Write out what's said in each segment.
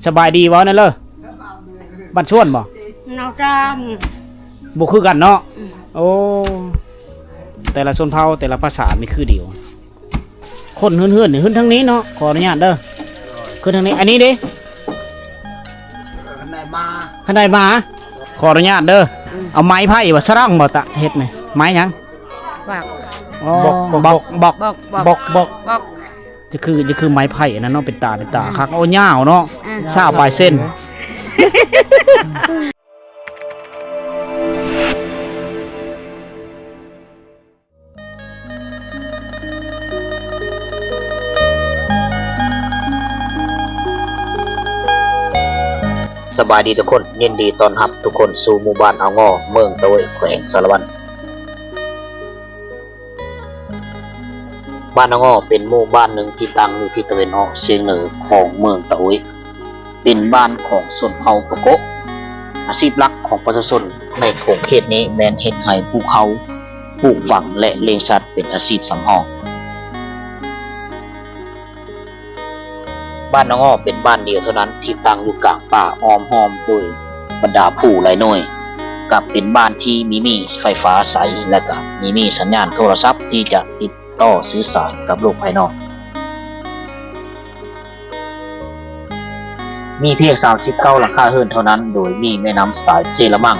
ສະບາຍດີ ເວົ້າແດ່ເລີ. ບ້ານຊວນບໍ່? ເນາະຕາມ ບໍ່ຄືກັນເນາະ. ອືມ ໂອ້ ແຕ່ລະຊົນເຜົ່າ ແຕ່ລະພາສາມີຄືດຽວ. ຄົນເຮືອນໆ ນີ້ຂຶ້ນທາງນີ້ເນາະ. ຂໍອະນຸຍາດເດີ ຂຶ້ນທາງນີ້. ອັນນີ້ເດ້? ຄັນໄດໝາ ຄັນໄດໝາ. ຂໍອະນຸຍາດເດີ. ອືມ ເອົາໄມ້ໄຜ່ບໍ່ ສະລັງບໍ່ ຕະເຮັດນີ້? ໄມ້ຫຍັງ? ບັກ ອໍ ບັກ ບັກ ບັກ ບັກ ບັກ ບັກ ຈະຄື ຈະຄືໄມ້ໄຜ່ອັນນັ້ນເນາະ. ເປັນຕາ ເປັນຕາ ອືມ ຄັກ. ໂອ້ ຍາວເນາະ. ອືມ ຊາວປາຍເຊັນ. ສະບາຍດີທຸກຄົນ, ຍິນດີຕ້ອນຮັບທຸກຄົນສູ່ໝູ່ບ້ານອາງໍ ເມືອງຕະໂອ້ຍ ແຂວງສາລະວັນ. ບ້ານອາງໍ ເປັນໝູ່ບ້ານໜຶ່ງທີ່ຕັ້ງຢູ່ທິດຕາເວັນອອກສຽງເໜືອຂອງເມືອງຕະໂອ້ຍ. ເປັນບ້ານຂອງຊົນເຜົ່າປະໂກະ. ອາຊີບຫຼັກຂອງປະຊາຊົນໃນຂົງເຂດນີ້ແມ່ນເຮັດໄຮ່ປູກເຂົ້າ, ປູກຝັງ ແລະ ລ້ຽງສັດເປັນອາຊີບສຳຮອງ. ບ້ານອາງໍ ເປັນບ້ານດຽວເທົ່ານັ້ນທີ່ຕັ້ງຢູ່ກາງປ່າ, ອ້ອມຫ້ອມໂດຍບັນດາພູຫຼາຍໜ່ວຍ, ກັບເປັນບ້ານທີ່ມີໜີ້ໄຟຟ້າໃຊ້ ແລະ ກະມີໜີ້ສັນຍານໂທລະສັບທີ່ຈະຕິດຕໍ່ສື່ສານກັບໂລກພາຍນອກ. ມີພຽງສາມສິບເກົ້າຫຼັງຄາເຮືອນເທົ່ານັ້ນ, ໂດຍມີແມ່ນ້ຳສາຍເຊລະມັງ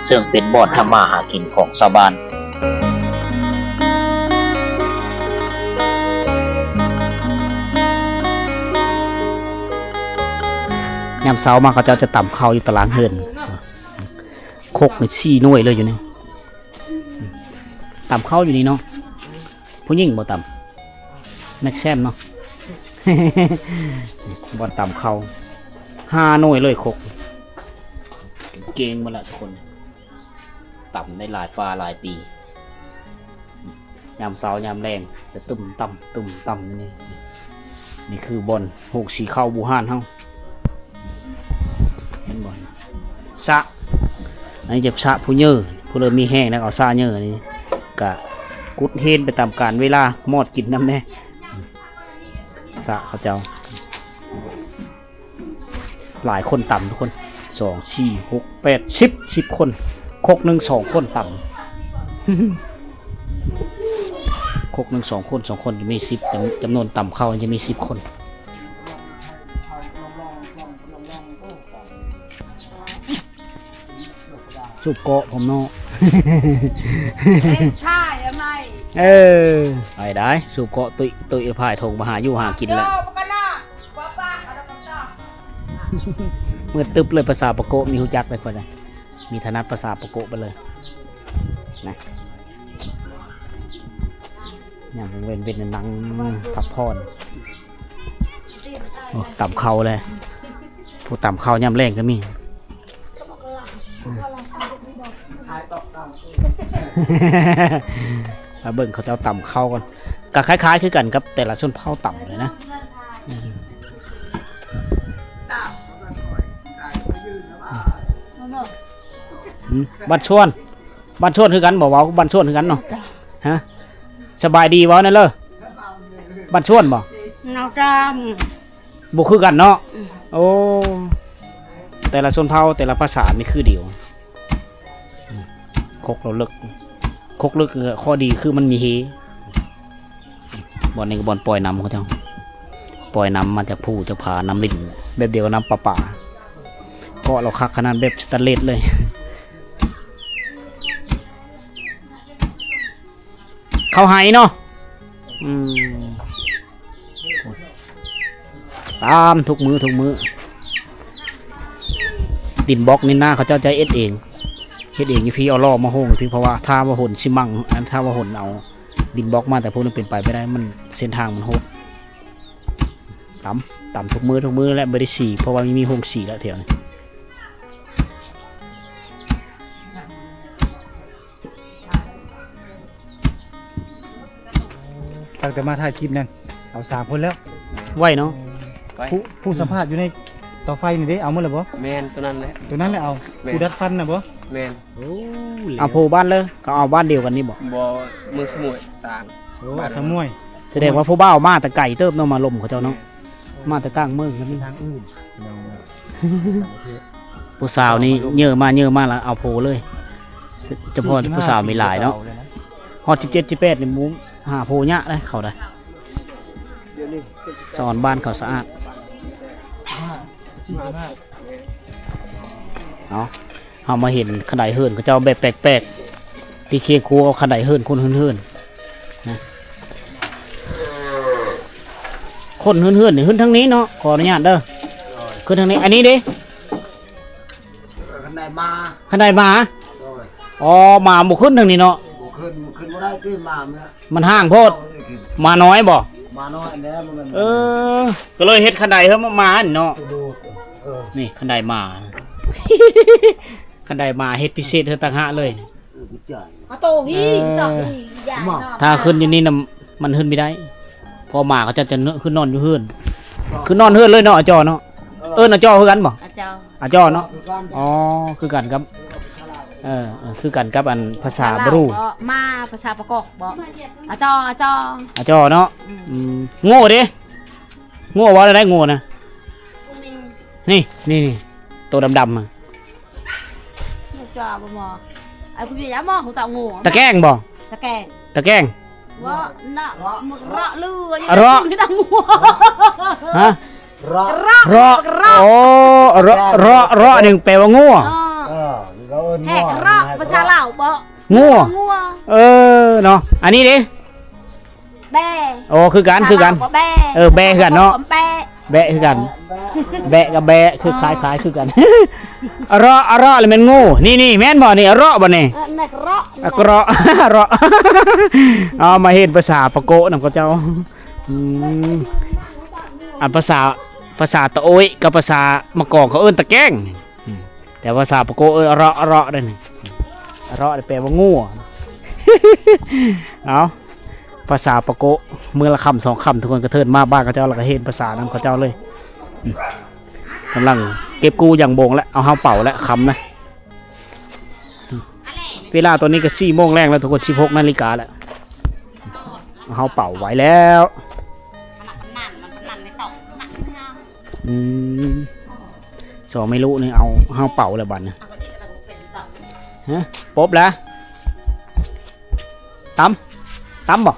ເຊິ່ງເປັນບ່ອນທຳມາຫາກິນຂອງຊາວບ້ານ. ຍາມເຊົ້າມາເຂົາເຈົ້າຈະຕຳເຂົ້າຢູ່ຕາລາງເຮືອນ, ຄົກນີ້ສີ່ໜ່ວຍເລີຍຢູ່ນີ້. ຕຳເຂົ້າຢູ່ນີ້ເນາະ. ຜູ້ຍິງບໍ່ຕຳ ແມັກແຊມເນາະ. ບ່ອນຕຳເຂົ້າຫ້າໜ່ວຍເລີຍຄົກ. ເກັ່ງໝົດລະທຸກຄົນ, ຕຳໄດ້ຫຼາຍຟ້າຫຼາຍປີ. ຍາມເຊົ້າຍາມແລງຈະຕຸ້ມຕຳ ຕຸ້ມຕຳຢູ່ນີ້. ນີ້ຄືບ່ອນໂຮງສີເຂົ້າບູຮານເຮົາ. ເຫັນບໍ່? ສະ ອັນນີ້ຈະສະຜູ້ເຍີ, ຜູ້ເລີ່ມມີແຮງແລ້ວເອົາສະເຍີ. ອັນນີ້ກະກຸດເຮນໄປຕາມການເວລາ, ມອດກິນນຳແດ່. ສະເຂົາເຈົ້າ ຫຼາຍຄົນຕຳທຸກຄົນ, ສອງ ສີ່ ຫົກ ແປດ ສິບ ສິບຄົນ. ຄົກໜຶ່ງສອງຄົນຕຳ, ຄົກໜຶ່ງສອງຄົນ, ສອງຄົນຈະມີສິບ, ຈຳ ຈຳນວນຕຳເຂົ້າຈະມີສິບຄົນ. ສູບເກາະພ້ອມເນາະ. ເອີ ໄປໄດ້ ສູບເກາະ ຕຸ້ຍ ຕຸ້ຍພາຍຖົງມາຫາຢູ່ຫາກິນແລ້ວ. ມືດຕຶບເລີຍ, ພາສາປະໂກະມີຮູ້ຈັກເລີຍ. ມີຖະໜັດພາສາປະໂກະໄປເລີຍນະ. ຍາມເວັນໆ ນັ່ງພັກຜ່ອນ. ໂອ້ ຕຳເຂົ້າແລ້ວ, ຜູ້ຕຳເຂົ້າຍາມແລງກໍມີ. ມາເບິ່ງເຂົາເຈົ້າຕຳເຂົ້າກ່ອນ, ກໍຄ້າຍໆ ຄືກັນກັບແຕ່ລະຊົນເຜົ່າຕຳເລີຍນະ. ອືມ ບ້ານຊວນ ບ້ານຊວນຄືກັນບໍ່? ເວົ້າບ້ານຊວນຄືກັນເນາະ. ຮະ ສະບາຍດີ ເວົ້າແດ່ເລີ. ບ້ານຊວນບໍ່? ເນາະຕາມ ບໍ່ຄືກັນເນາະ. ອືມ ໂອ້ ແຕ່ລະຊົນເຜົ່າ ແຕ່ລະພາສາມີຄືດຽວ. ຄົກລາວເລິກ ຄົກເລິກ ຂໍ້ດີຄືມັນມີເຮ. ບ່ອນນີ້ກໍບ່ອນປ່ອຍນ້ຳເຂົາເຈົ້າ, ປ່ອຍນ້ຳມາຈາກພູຈາກຜາ, ນ້ຳລິນ ແບບດຽວກັບນ້ຳປະປາ. ເກາະລາວຄັກຂະໜາດ, ແບບສະແຕນເລດເລີຍ. ເຂົ້າໄຮ່ເນາະ. ອືມ ຕາມທຸກມື້ ທຸກມື້. ດິນບລັອກນີ້ນາ ເຂົາເຈົ້າຈະເຮັດເອງ, ເຮັດເອງຢູ່ພີ້. ເອົາລໍ້ມາໂຮງຢູ່ພີ້, ເພາະວ່າຖ້າວ່າຫົນຊີມັງ ອັນ ຖ້າວ່າຫົນເອົາດິນບລັອກມາແຕ່ພຸ້ນ ເປັນໄປບໍ່ໄດ້, ມັນ ເສັ້ນທາງມັນໂຫດ. ຕຳ ຕຳທຸກມື້ ທຸກມື້ແຫຼະ, ບໍ່ໄດ້ສີ ເພາະວ່າມີ ມີໂຮງສີແລ້ວແຖວນີ້. ຕັ້ງແຕ່ມາຖ່າຍຄລິບນັ້ນ ເອົາສາມຄົນແລ້ວ. ໄວເນາະ. ໄວ. ຜູ້ ຜູ້ສຳພາດຢູ່ໃນເຕົາໄຟນີ້ເດ້ ເອົາໝົດແລ້ວບໍ່? ແມ່ນ ໂຕນັ້ນແຫຼະ ໂຕນັ້ນແຫຼະເອົາ. ແມ່ນ. ຜູ້ດັດຟັນນະບໍ່? ແມ່ນ. ໂອ້ ເອົາຜູ້ບ້ານເລີຍ ເຂົາເອົາບ້ານດຽວກັນນີ້ບໍ່? ບໍ່ ເມືອງສະໝວຍຕ່າງ. ໂອ້ ບ້ານສະໝວຍ. ສະແດງວ່າຜູ້ບ່າວມາແຕ່ໄກເຕີບເນາະ ມາລົມເຂົາເຈົ້າເນາະ. ແມ່ນ. ມາແຕ່ຕ່າງເມືອງກໍມີ ທາງອື່ນ ພີ່ນ້ອງເອີຍ ຜູ້ສາວນີ້ເຍີມາເຍີມາແລ້ວເອົາໂພເລີຍ ຈະພໍຜູ້ສາວມີຫຼາຍເນາະ ຮອດສິບເຈັດ ສິບແປດນີ້ໝູ່ຫາໂພຍາກເດ້ ເຂົາໄດ້ ສະອອນບ້ານເຂົາສະອາດ ເອົາ ເຮົາມາເຫັນຄັນໄດເຮືອນເຂົາເຈົ້າແບບແປກໆ ທີ່ຄຽງຄູ່ເອົາຄັນໄດເຮືອນຄົນເຮືອນໆ ນະ ຄົນເຮືອນໆ ນີ້ຂຶ້ນທາງນີ້ເນາະ ຂໍອະນຸຍາດເດີ ຂຶ້ນທາງນີ້ ອັນນີ້ເດ້ ຄັນໄດໝາ ຄັນໄດໝາ ໂດຍ ອໍ ໝາບໍ່ຂຶ້ນທາງນີ້ເນາະ ບໍ່ຂຶ້ນ ມັນຂຶ້ນບໍ່ໄດ້ຕິ ໝາມັນ ມັນຫ່າງໂພດ ໝານ້ອຍບໍ່ ໝານ້ອຍແລ້ວ ມັນ ເອີ ກໍເລີຍເຮັດຄັນໄດເຮືອນໝານີ້ເນາະ ໂດຍ ເອີ ນີ້ຄັນໄດໝາ ຄັນໄດໝາເຮັດພິເສດເຮືອນຕ່າງຫາກເລີຍ ເອີ ເອີ ຖ້າຂຶ້ນຢູ່ນີ້ນະ ມັນຂຶ້ນບໍ່ໄດ້ ເພາະໝາເຂົາເຈົ້າຈະຂຶ້ນນອນຢູ່ເຮືອນ ຂຶ້ນນອນເຮືອນເລີຍເນາະ ອາຈໍເນາະ ເອີ ເອີ້ນອາຈໍຄືກັນບໍ່ ອາຈໍ ອາຈໍເນາະ ອໍ ຄືກັນກັບ ເອີ ເອີ ຄືກັນກັບອັນພາສາບຣູ ໝາ ພາສາປາກອກບໍ່ ອາຈໍ ອາຈໍ ອາຈໍເນາະ ອືມ ອືມ ໂງ່ເດ້ ໂງ່ເວົ້າແນວໃດໂງ່ນະ ນີ້ ນີ້ ນີ້ ໂຕດຳໆ ຮູ້ຈັກບໍ່ໝໍ? ໄອ້ຜູ້ໃຫຍ່ໝໍຮູ້ຈັກງູ ຕະແກງບໍ່? ຕະແກງ ຕະແກງ ບໍ່ນະ ເລາະລື ເລາະ ຮະ ເລາະ ເລາະ ໂອ້ ເລາະ ເລາະ ເລາະນີ້ແປວ່າງູ ເອີ ເອີ ເຮົາເອີ້ນງູ ແຂກເລາະ ພາສາລາວບໍ່ ງູ ງູ ເອີ ເນາະ ອັນນີ້ເດ້ ແບ້ ໂອ້ ຄືກັນ ຄືກັນ ແບ້ ເອີ ແບ້ຄືກັນເນາະ ແບ້ ແບ້ຄືກັນ ແບ້ກັບແບ້ ຄື ອໍ ຄ້າຍໆ ຄືກັນ ອະເລາະ ອະເລາະ ລະແມ່ນງູ ນີ້ ນີ້ ແມ່ນບໍ່ນີ້ ອະເລາະບໍ່ນີ້ ເອີ ແມ່ນເລາະ ອະເລາະ ເລາະ ເອົາມາເຮັດພາສາປາໂກະນຳເຂົາເຈົ້າ ອືມ ອັນພາສາ ພາສາຕະໂອ້ຍກັບພາສາມະກອງ ເຂົາເອີ້ນຕະແກງ. ອືມ ແຕ່ພາສາປາໂກະເອີ້ນອະເລາະ ອະເລາະເດ້ນີ້ ອະເລາະແປວ່າງູ ເອົາ ພາສາປາໂກະ ມື້ລະຄຳສອງຄຳ ທຸກຄົນກະເທີນມາບ້ານເຂົາເຈົ້າ ແລ້ວກະເຫັນພາສານຳເຂົາເຈົ້າເລີຍ ອືມ ກຳລັງເກັບກູ້ຢ່າງໂບງແຫຼະ ເອົາເຮົາເປົາແຫຼະ ຄ່ຳນະ ເວລາຕອນນີ້ກະສີ່ໂມງແລງແລ້ວ ທຸກຄົນ ສິບຫົກນາລິກາແລ້ວ ເຮົາເປົາໄວ້ແລ້ວ ອືມ ສອງແມ່ລູກນີ້ເອົາເຮົາເປົາແລ້ວບັດນີ້ ຮະ ປົບແລ້ວ ຕຳ ຕຳບໍ່?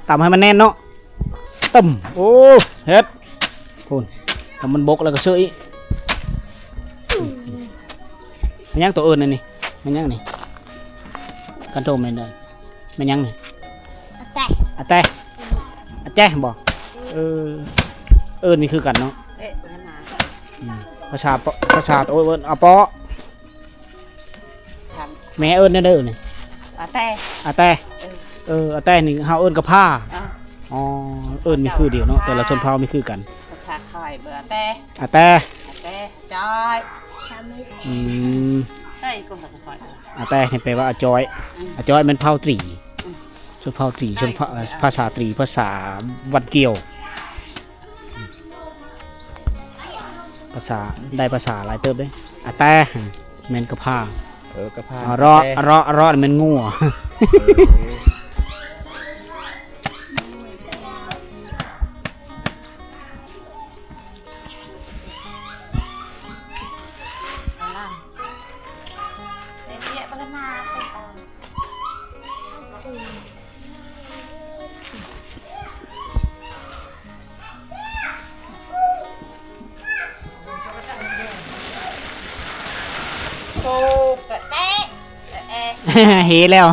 ຕຳໃຫ້ມັນແໜ້ນເນາະ ຕຶ້ມ ໂອ້ ເຮັດ ພຸ້ນ ຖ້າມັນບົກແລ້ວກະເຊີອີກ ແມ່ນຫຍັງໂຕເອີ້ນອັນນີ້ ແມ່ນຫຍັງນີ້ ກະໂຕແມ່ນເດີ ແມ່ນຫຍັງນີ້ ອາແຕ ອາແຕ ອາແຈບໍ່ ເອີ ເອີ້ນນີ້ຄືກັນເນາະ ເອີ ອືມ ພາສາ ພາສາໂຕເອີ້ນອາເປາະ ແມ່ເອີ້ນແນວໃດເອີ້ນນີ້ ອາແຕ ອາແຕ ເອີ ເອີ ອາແຕນີ້ເຮົາເອີ້ນກະພາ ອໍ ອໍ ເອີ້ນມີຄືດຽວເນາະ ແຕ່ລະຊົນເຜົ່າມີຄືກັນ ພາສາຂ້ອຍເອີ້ນອາແຕ ອາແຕ ອາແຕ ຈອຍ ອືມ ອາແຕນີ້ແປວ່າອາຈອຍ ອືມ ອາຈອຍແມ່ນເຜົ່າຕີ ອືມ ຊົນເຜົ່າຕີ ຊົນເຜົ່າ ພາສາຕີ ພາສາວັນກ່ຽວ ພາສາ ໄດ້ພາສາຫຼາຍເຕີບເດ້ ອາແຕ ແມ່ນກະພາ ເອີ ກະພາ ອະເລາະ ອະເລາະ ອະເລາະ ແມ່ນງູ ເອີ ໂຕກະແຕະ ເຮແລ້ວ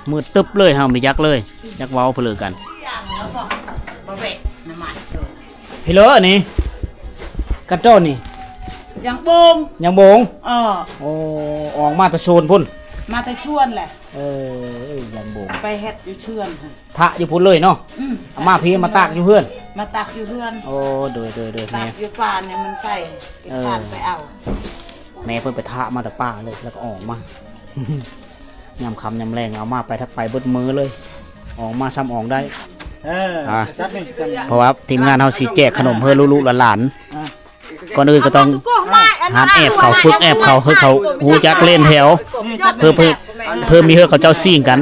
ມືດຕຶບເລີຍ ເຮົາບໍ່ຈັກເລີຍ ຈັກເວົ້າເພີ້ກັນ ພີ້ເລີນີ້ ກະໂຕນີ້ ຍັງໂບງ ຍັງໂບງ ເອີ ໂອ້ ອອກມາແຕ່ສວນພຸ້ນ ມາແຕ່ສວນແຫຼະ ເອີ ຍັງໂບງ ໄປເຮັດຢູ່ເຊືອນ ທະຢູ່ພຸ້ນເລີຍເນາະ ອືມ ເອົາມາພີ້ມາຕາກຢູ່ເຮືອນ ມາຕາກຢູ່ເຮືອນ ໂອ້ ໂດຍ ໂດຍ ໂດຍ ຕາກຢູ່ປ່ານີ້ມັນໄປ ເອີ ໄປເອົາ ແມ່ເພິ່ນໄປທະມາແຕ່ປ່າເລີຍ ແລ້ວກໍອອກມາ ຍາມຄ່ຳຍາມແລງເອົາມາໄປ ໄປເບິດມື້ເລີຍ ອອກມາຊ່ຳອອກໄດ້ ເອີ ອ່າ ເພາະວ່າທີມງານເຮົາຊິແຈກຂະໜົມເພື່ອລູກໆຫຼານໆ ອ່າ ກ່ອນອື່ນກໍຕ້ອງ ຫັດແອບເຂົາ ຝຶກແອບເຂົາ ໃຫ້ເຂົາຮູ້ຈັກເລ່ນແຖວ ເພື່ອ ເພື່ອ ເພື່ອມີເຮືອເຂົາເຈົ້າຊິງກັນ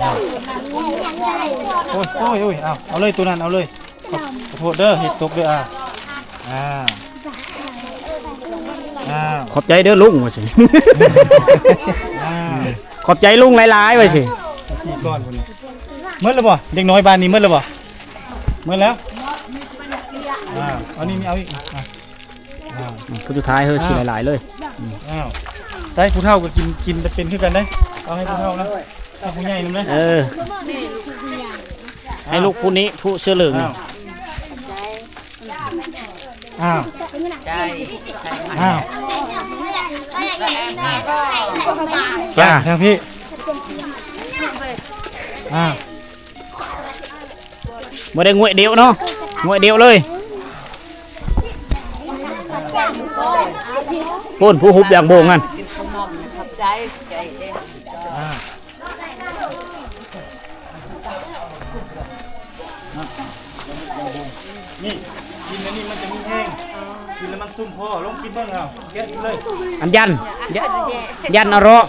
ໂອ້ຍ ໂອ້ຍ ເອົາ ເອົາເລີຍໂຕນັ້ນ ເອົາເລີຍ. ຂໍ ຂໍໂທດເດີ ເຮັດຕົກເດີ. ອ່າ ອ່າ ອ່າ ຂອບໃຈເດີລຸງ ວ່າຊີ້. ອ່າ ຂອບໃຈລຸງຫຼາຍໆ ວ່າຊີ້. ສີ່ກ້ອນພຸ້ນນະ. ໝົດແລ້ວບໍ່? ເດັກນ້ອຍບ້ານນີ້ໝົດແລ້ວບໍ່? ໝົດແລ້ວ. ອ່າ ເອົານີ້ ນີ້ເອົາອີກ. ອ່າ ອ່າ ຜູ້ສຸດທ້າຍເຮີ ອ່າ ຊິຫຼາຍໆເລີຍ. ອ້າວ ໃສ່ຜູ້ເຖົ້າກໍກິນ ກິນແຕ່ເປັນຄືກັນເດ້. ເອົາໃຫ້ຜູ້ເຖົ້ານຳ ໃຫ້ຜູ້ໃຫຍ່ນຳເດ້. ເອີ ໃຫ້ລູກຜູ້ນີ້ ຜູ້ເສື້ອເຫຼືອງນີ້. ອ້າວ ອ້າວ ຈ້າ ທາງພີ້. ອ້າວ ບໍ່ໄດ້ງວຍດຽວເນາະ ງວຍດຽວເລີຍ. ພຸ້ນ ຜູ້ຮຸບຢ່າງໂບງຫັ້ນ. ນີ້ ກິນອັນນີ້ມັນຈະມີແຮງ ກິນແລ້ວມັນຊຸ່ມຄໍ. ລອງກິນເບິ່ງເອົາ ແກະກິນເລີຍ. ອັນຢັນ ຢັນເອົາເນາະ.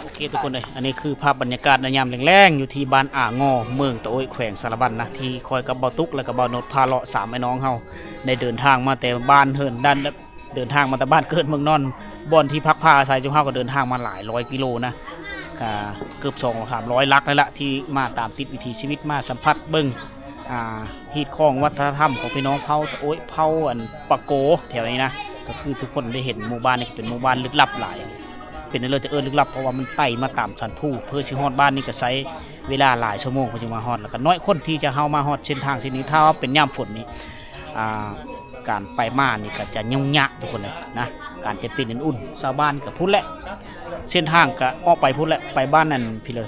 ໂອເຄທຸກຄົນເອີຍ ອັນນີ້ຄືພາບບັນຍາກາດໃນຍາມແລງໆ ຢູ່ທີ່ບ້ານອາງໍ ເມືອງຕະໂອ້ຍ ແຂວງສາລະວັນນະ ທີ່ຂ້ອຍກັບບ່າວຕຸກ ແລະກະບ່າວໂນດ ພາເລາະ ສາມອ້າຍນ້ອງເຮົາ ໄດ້ເດີນທາງມາແຕ່ບ້ານເຮືອນ ເດີນທາງມາແຕ່ບ້ານເກີດເມືອງນອນ ບ່ອນທີ່ພັກພາອາໄສ ຈຸມເຮົາກໍເດີນທາງມາຫຼາຍຮ້ອຍກິໂລນະ ກະເກືອບສອງສາມຮ້ອຍຫຼັກນັ້ນລະ ທີ່ມາຕາມຕິດວິຖີຊີວິດ ມາສຳຜັດເບິ່ງ ອ່າ ຮີດຄອງວັດທະນະທຳຂອງພີ່ນ້ອງເຜົ່າຕະໂອ້ຍ ເຜົ່າອັນປະໂກ ແຖວນີ້ນະ. ກໍຄືທຸກຄົນໄດ້ເຫັນ ໝູ່ບ້ານນີ້ເປັນໝູ່ບ້ານລຶກລັບຫຼາຍ ເປັນແນວເລີຍຈະເອີ້ນລຶກລັບ ເພາະວ່າມັນໄຕ່ມາຕາມສັນພູ. ເພື່ອຊິຮອດບ້ານນີ້ກໍໃຊ້ເວລາຫຼາຍຊົ່ວໂມງເພື່ອຊິມາຮອດ ແລ້ວກໍໜ້ອຍຄົນທີ່ຈະເຂົ້າມາຮອດເສັ້ນທາງເສັ້ນນີ້. ຖ້າວ່າເປັນຍາມຝົນນີ້ ອ່າ ການໄປມານີ້ກໍຈະຫຍຸ້ງຍາກທຸກຄົນເລີຍນະ ການຈະເປັນອຸ່ນໆ. ຊາວບ້ານກໍພຸ້ນແຫຼະ ເສັ້ນທາງກໍອອກໄປພຸ້ນແຫຼະ ໄປບ້ານນັ້ນພີ້ເລີຍ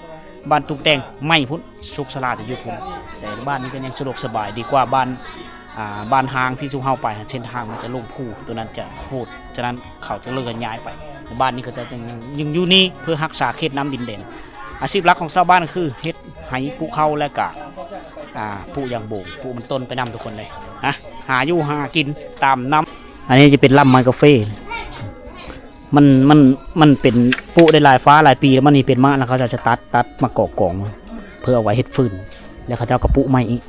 ບ້ານຕຸງແຕ່ງໃໝ່ພຸ້ນ ສຸກສາລາຈະຢູ່ພຸ້ນ. ແຕ່ບ້ານນີ້ກໍຍັງສະດວກສະບາຍດີກວ່າບ້ານ ອ່າ ບ້ານຮ້າງທີ່ຊຸມເຮົາໄປ ເສັ້ນທາງມັນຈະລົງພູ ໂຕນັ້ນຈະໂຫດ. ສະນັ້ນເຂົາຈະເລີກຍ້າຍໄປ ບ້ານນີ້ກໍຈະຍັງ ຍັງຢູ່ນີ້ເພື່ອຮັກສາເຂດນ້ຳດິນແດນ. ອາຊີບຫຼັກຂອງຊາວບ້ານກໍຄືເຮັດໄຮ່ປູກເຂົ້າ ແລະກະ ອ່າ ປູກຢາງໂບງ ປູກມັນຕົ້ນໄປນຳທຸກຄົນເລີຍ ຫາຢູ່ຫາກິນຕາມນ້ຳ. ອັນນີ້ຈະເປັນລຳໄມ້ກາເຟ ມັນ ມັນ ມັນເປັນ ປູກໄດ້ຫຼາຍຟ້າຫຼາຍປີແລ້ວ ມັນນີ້ເປັນມາ ແລ້ວເຂົາເຈົ້າຈະຕັດ ຕັດມາກອກກອງ ເພື່ອເອົາໄວ້ເຮັດຟືນ ແລ້ວເຂົາເຈົ້າກໍປູກໃໝ່ອີກ.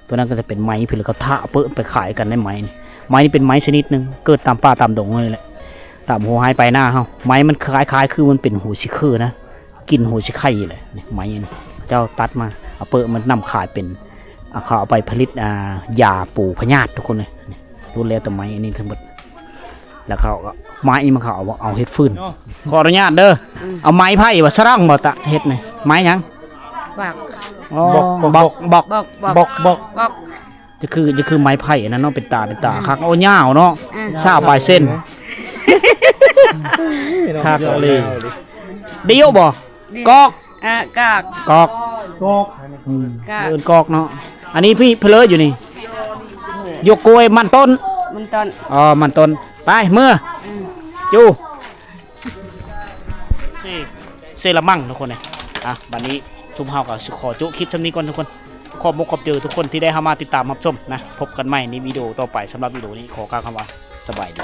ໂຕນັ້ນກໍຈະເປັນໄມ້ ເພິ່ນກໍທາເປີດໄປຂາຍກັນໃນໄມ້ນີ້. ໄມ້ນີ້ເປັນໄມ້ຊະນິດໜຶ່ງ ເກີດຕາມປ່າຕາມດົງນີ້ແຫຼະ ຕາມຫົວໄຮ່ປາຍນາເຮົາ. ໄມ້ມັນຄ້າຍໆຄືມັນເປັນຫົວຊິເຄີນະ ກິນຫົວຊິໄຄແຫຼະ. ນີ້ໄມ້ນີ້ ເຂົາເຈົ້າຕັດມາ ເອົາເປີດມັນນຳຂາຍເປັນ ເອົາ ເຂົາເອົາໄປຜະລິດ ອ່າ ຢາປູພະຍາດທຸກຄົນເລີຍ. ນີ້ ລຸ້ນແລ້ວແຕ່ໄມ້ອັນນີ້ທັງໝົດ ແລ້ວເຂົາກໍ ໄມ້ມັນເຂົາເອົາ ເອົາເຮັດຟືນ. ຂໍອະນຸຍາດເດີ ເອົາໄມ້ໄຜ່ບໍ່ ສະລັງບໍ່ ຕະເຮັດນີ້ ໄມ້ຫຍັງ? ບັກ ອໍ ບັກ ບັກ ບັກ ບັກ ບັກ ຈະຄື ຈະຄືໄມ້ໄຜ່ອັນນັ້ນເນາະ ເປັນຕາ ເປັນຕາຄັກ. ໂອ້ ຍາວເນາະ ຊາວປາຍເຊັນ. ຄັກອີ່ຫຼີ. ດຽວບໍ່? ກອກ ເອີ ກອກ ກອກ ກອກ ອືມ ກອກ ເອີ້ນກອກເນາະ. ອັນນີ້ພີ່ເພີ້ຢູ່ນີ້ ຢົກກ້ວຍມັນຕົ້ນ ມັນຕົ້ນ ອໍ ມັນຕົ້ນ. ໄປ ເມືອ ອືມ ຈູ ເຊ ເຊລະມັງທຸກຄົນເອີຍ. ອ່ະ ບັດນີ້ຊຸມເຮົາກໍຊິຂໍຈຸຄລິບຊ່ຳນີ້ກ່ອນທຸກຄົນ. ຂອບອົກຂອບໃຈທຸກຄົນທີ່ໄດ້ເຂົ້າມາຕິດຕາມຮັບຊົມນະ. ພົບກັນໃໝ່ໃນວິດີໂອຕໍ່ໄປ. ສຳລັບວິດີໂອນີ້ຂໍກ່າວຄຳວ່າ ສະບາຍດີ.